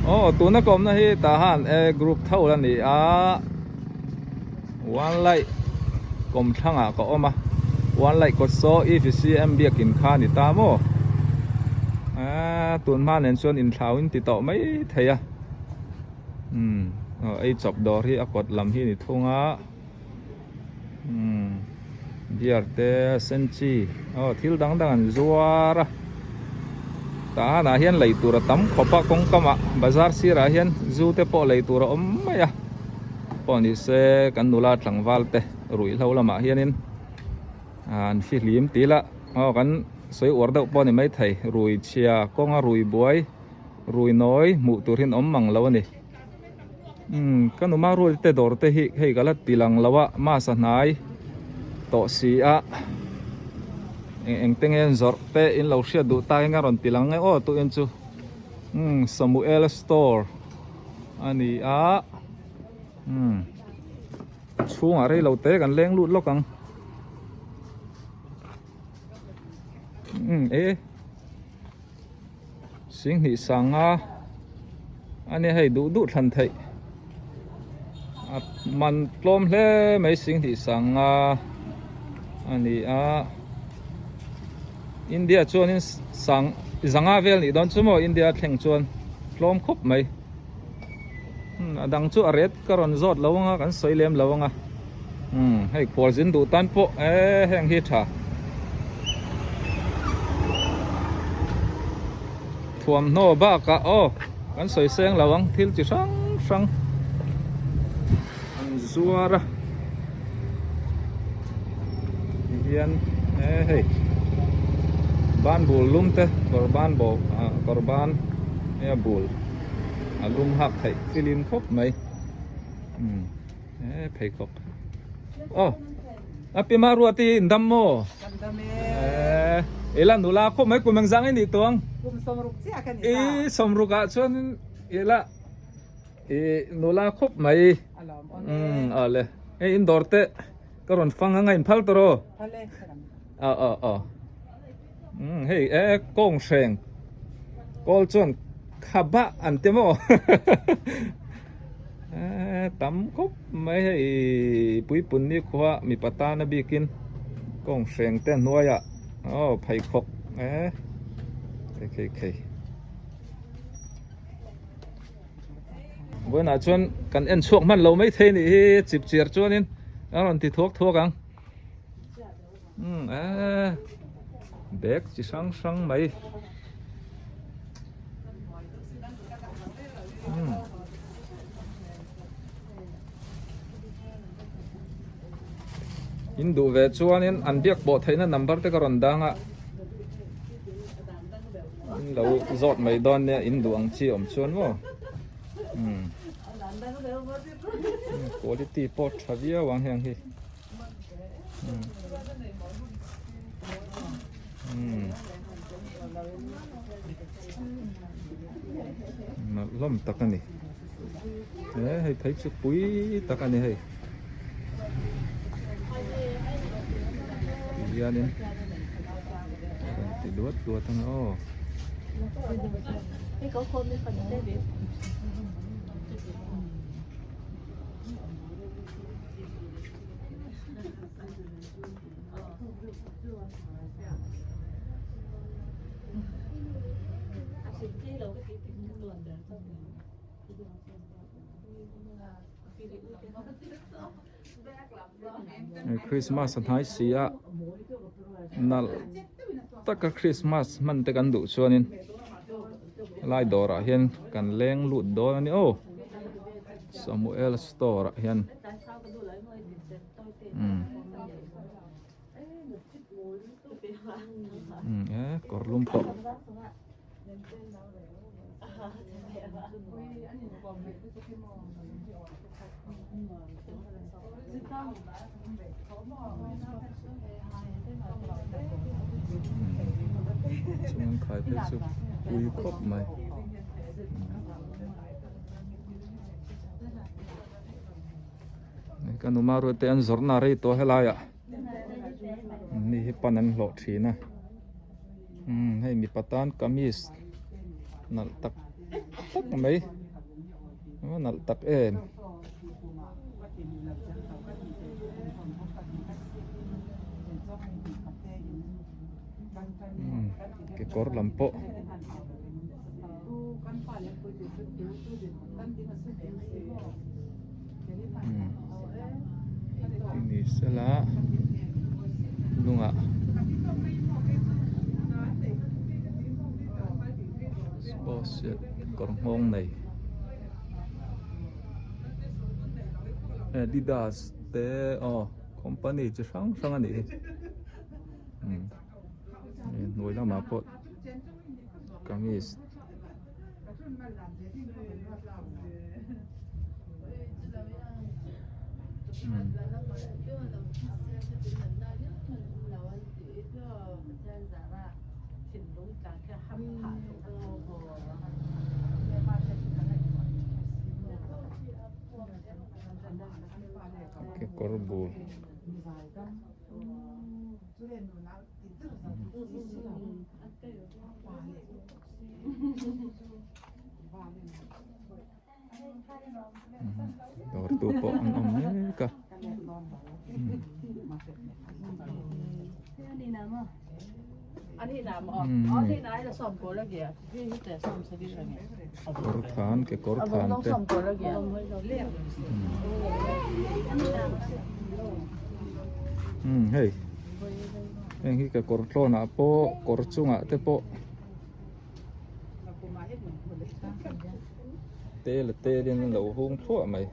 Aw tuna ka awmna hi tah han e group tho la ni a one light kawmthlangah ka awm a one light kawt saw EVCM biakin kha a ni ta maw aaa tun hma nen chuan inthlau in ti tawh mai thei a umm aw ei chawp dawr hi a kawt lam hi a ni thung a. Umm beer te sen chi aw thil dang dang an zuar a tah hanah hian lei tur a tam khawp a kawng kamah bazar sirah hian zu te pawh lei tur a awm mai a pawh ni se kan nula tlangval te ruihhlo lamah hianin an fihlim tih ila aw kan sawi uar deuh pawh a ni maithei rui chhia kawnga rui buai rui nawi hmuh tur hi an awm mang lo a ni. Umm ka numa rual te dawr te hi hei ka la ti lang lo a mass a hnai tawh si a eng eng te nge an zawrh te in lo hriat duh tak in a rawn ti lang nge aw tuin chu umm Samuel store a ni a umm chhungah rei lo te kan leng lut lawk ang umm e. Singhnih sanga a nia hei duh duh thlan theih a man tlawm hle mai singhnih sanga a ni a India chuanin sang zanga vel nih dawn chu maw India thleng chuan tlawm khawp mai a dang chu a ret ka rawn zawt lo anga kan sawi lem lo anga umm hei khualzin duh tan pawh eh heng hi tha thuamhnaw bakah aw kan sawi seng lo ang thil chi hrang hrang an zuar a tihian eh hei ban bul lum te kawr ban bo ah kawr ban a bul a lum hak theih filim khawp mai umm eh pheikhawk aw a pi mah ruat hi in dam maw Kan dam e eh ila nula khawp mai kum engzang i nih tawh ang kum sawmruk chiah ka ni ta i sawmruk ah chuan ila i nula khawp mai a lawm awm e umm awle hei in dawr te ka rawn fang anga in phal tawh rawh phal e ka ram aw aw aw. Umm hei e kawng hreng kawl chuan khaba an ti maw e tam khawp mai hei puipun ni khua mipa tana bikin kawng hreng te hnuaiah aw pheikhawk e khei khei khei vawiinah chuan kan en chhuak hman lo maithei nih hi chipchiar chuanin a rawn ti thuak thuak ang. Umm eee bag chi hrang hrang mai umm in duh ve chuanin an biak pawh theihna number te ka rawn dang a in lo zawt mai dawn nia in duh ang chi awm chuan maw umm quality pawh tha viau ang heng hi. Nalh hlawm tak a ni he hei phei chu pui tak a ni hei ti hianin rawn ti duat duat ang aw. Christmas a hnai si a nalh taka Christmas hman te kan duh chuanin helai dawrah hian kan leng lut dawn a ni aw. Samuel store ah hian umm umm e kawr lum pawh chuan khai phei chu pui khawp mai. Ka nu Maruate an zawrhna a rei tawh helaiah mi hi pan an hlawh thin a umm hei mipa tan kamis nalh tak tak mai a nalh tak em. Kekawr lam pawh. Ti ni sela hnungah sports shirt kawr nghawng nei adidas te aw company chi hrang hrang a nih hi hnuai lamah pawh kamis. Kekawr bul. Dawr tu pawh an awm mek a. Kawr than kekawr than te. Hei heng hi kekawr tlawnah pawh kawr chungah te pawh. Tel a telin an lo hung thluah mai.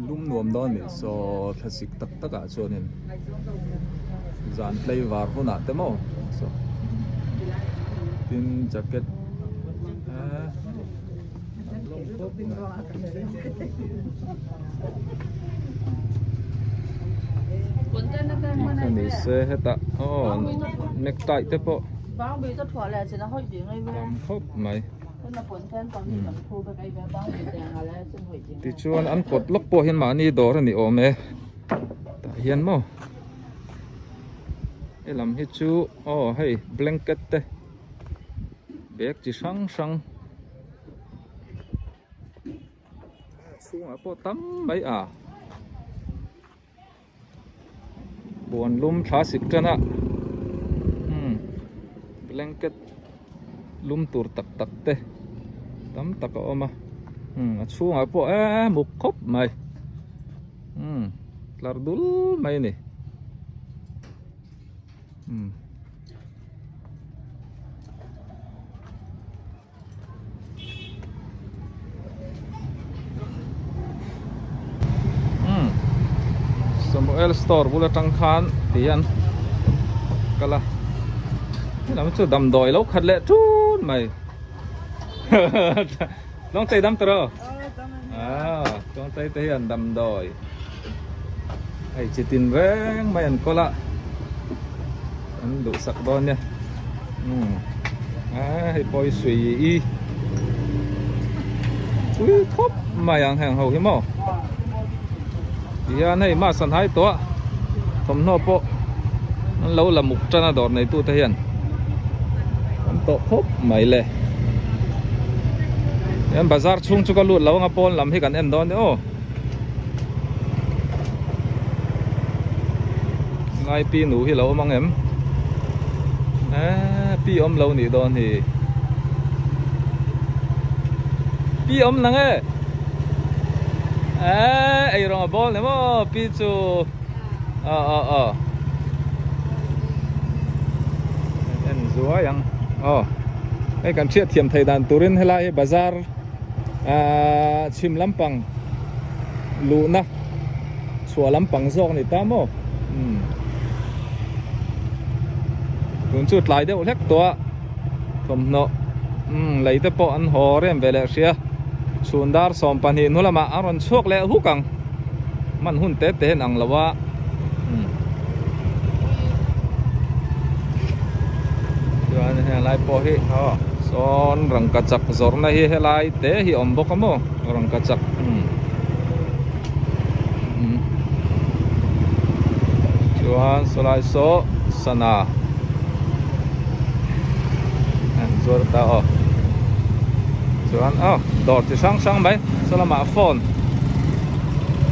Lum nuam dawn nih saw thlasik tak tak ah chuanin zan tlaivar hunah te maw saw tin jacket Tikha ni se hetah aw necktie te pawh tam khawp mai tichuan an kawt lawk pawh hian mahni dawr a ni awm e tah hian maw helam hi chu aw hei blanket te. Bag chi hrang hrang chhungah pawh tam mai a puan lum thla sik tan a umm blanket lum tur tak tak te tam tak a awm a umm a chhungah pawh eee muk khawp mai umm tlar dul mai a ni. Umm. Umm. Samuel store bul atang khan ti hian kal a helam chu damdawi lo khat leh tun mai Tlawngtei dam tawh rawh ah Tlawngtei te hian damdawi hei chi tin reng mai an kawl a an duhsak dawn nia umm ah hei pawh hi sui i pui khawp mai ang heng ho hi maw tihian hei mask an hai tawh a thawmhnaw pawh an lo la muk tan a dawr nei tute hian an tawh khawp mai le hian bazar chhung chu ka lut lo anga pawn lam hi kan en dawn nia aw ngai pi nu hi lo awm ang em eee pi awm lo nih dawn hi pi awm nang e eee ei rawng a bawl ni maw pi chu aw aw aw en zuai ang aw hei kan hriat thiam thei dan turin helai hi bazar ahh chhim lampang luhna chhuah lampang zawk a ni ta maw umm tun chu tlai deuh hlek tawh a thawmhnaw umm lei te pawh an haw rem ve leh hria chhun dar 12 hnu lamah an rawn chhuak leh huk ang hman hun te te hian ang lo a umm chuan heng lai pawh hi aw. Sawn rangkachak zawrhna hi helai te hi a awm bawk a maw rangkachak umm chuan sawlai saw sana an zuar ta aw chuan aw dawr chi hrang hrang mai saw lamah phone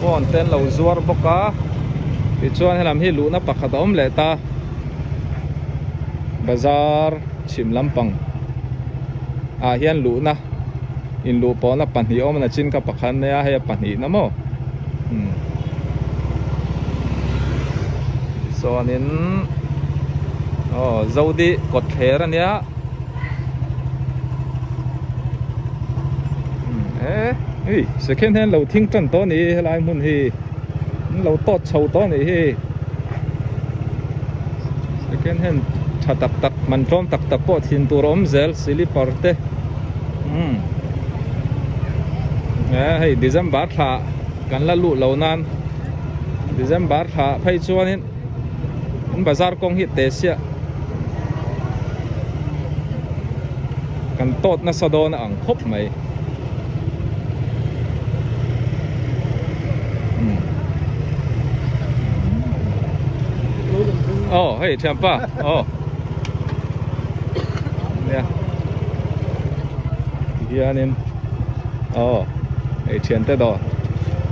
phone te an lo zuar bawk a tichuan helam hi luhna pakhat a awm leh ta bazar chhim lampang ah hian luhna inluh pawhna pahnih a awm a nachin kha pakhat a nia hei a pahnihna maw umm tichuanin aw zodi kawt thler a nia umm e hei second hand lo thing tan tawh a ni helai hmun hi an lo tawt chho tawh a nih hi second hand tha tak tak man tlawm tak tak pawh thin tur a awm zel silipar te umm e hei december thla kan la luh lo nan december thla phei chuanin an bazar kawng hi te siah kan tawt nasa dawn a ang khawp mai. Aw hei thianpa aw nia tihianin aw hei thiante dawr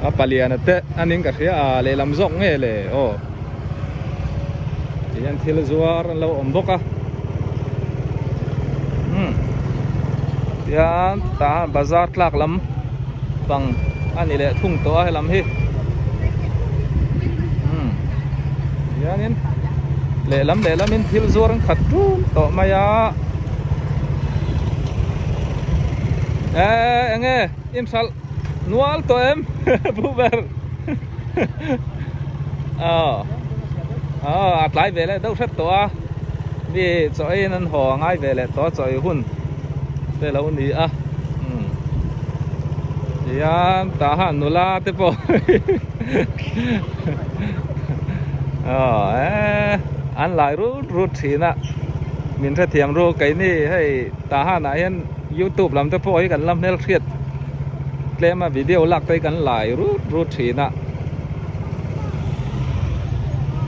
a paliana te anin ka hria a lehlam zawk nge le aw tihian thil zuar an lo awm bawk a umm tihian tah bazar tlak lam pang a ni leh thung tawh a helam hi umm tihianin lehlam lehlamin thil zuar an khat ṭum tawh mai a eh eng nge inhralh nual tawh em pu ber. Aw aw a tlai ve leh deuh hret tawh a mi chaw eiin an haw a ngai ve leh tawh a chaw ei hun te lo ni a umm tihian tah han nula te pawh aw eh an lai rut rut thin a min hrethiam ru keini hei tah hanah hian youtube lam te pawh hi kan la hmelhriat. Tlema video lak te hi kan lai rut rut thin a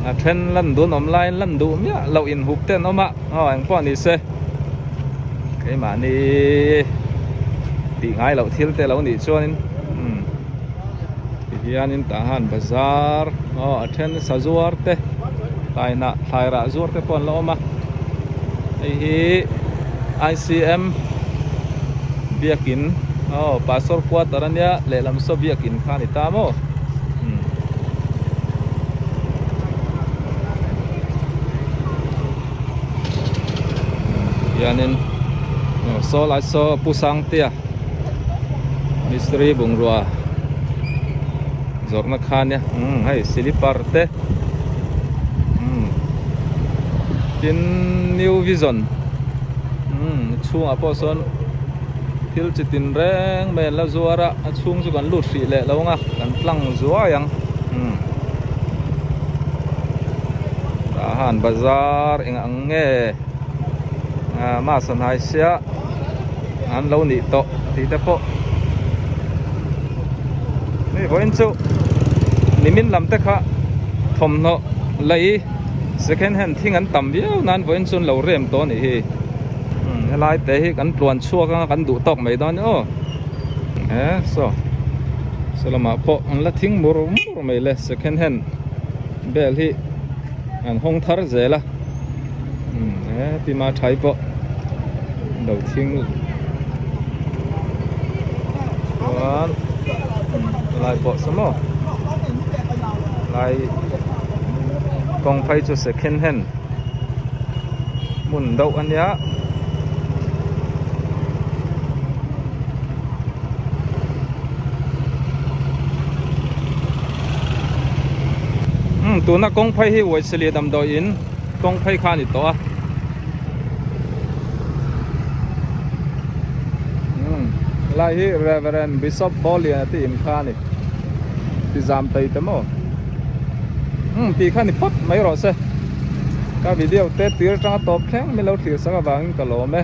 a then lan dun awm laiin lan duh miah loh inhup te an awm a aw eng pawh ni se keimahni tih ngai loh thil te lo nih chuanin umm tihianin tah han bazar aw a then sazuar te tlainah thlairah zuar te pawh an la awm a hei hi I_C_M biakin aw pastor quarter ania lehlam saw biakin kha a ni ta maw umm hianin aw saw lai saw pu sangtea mistri bungrua zawrhna kha ania umm hei silipar te umm tin new vision umm chhungah pawh sawn thil chi tin reng mai an la zuar a a chhung chu kan lut hrih leh lo ang a kan tlang zuai ang umm tah han bazar eng ang nge ah mass a hnai sia an lo nih tawh tih te pawh hei vawiin chu nimin lam te kha thawmhnaw lei second hand thing an tam viau nan vawiin chu an lo rem tawh a nih hi umm helai te hi kan tluan chhuak anga kan duh tawk mai dawn a ni aw e saw saw lamah pawh an la thing mur mur mai le second hand bel hi an hawng thar zel a umm e tima thai pawh lo thing chuan helai pawh saw maw helai kawng phei chu second hand hmun deuh a nia. Umm tuna kawng phei hi Uaiseli damdawi in kawng phei kha a ni tawh a umm helai hi Reverend Bishop Bawliana te in kha a ni ti zam tei te maw umm tih kha ni phawt mai rawh se ka video te tir atanga tawp thleng min lo thlir sak avangin ka lawm e.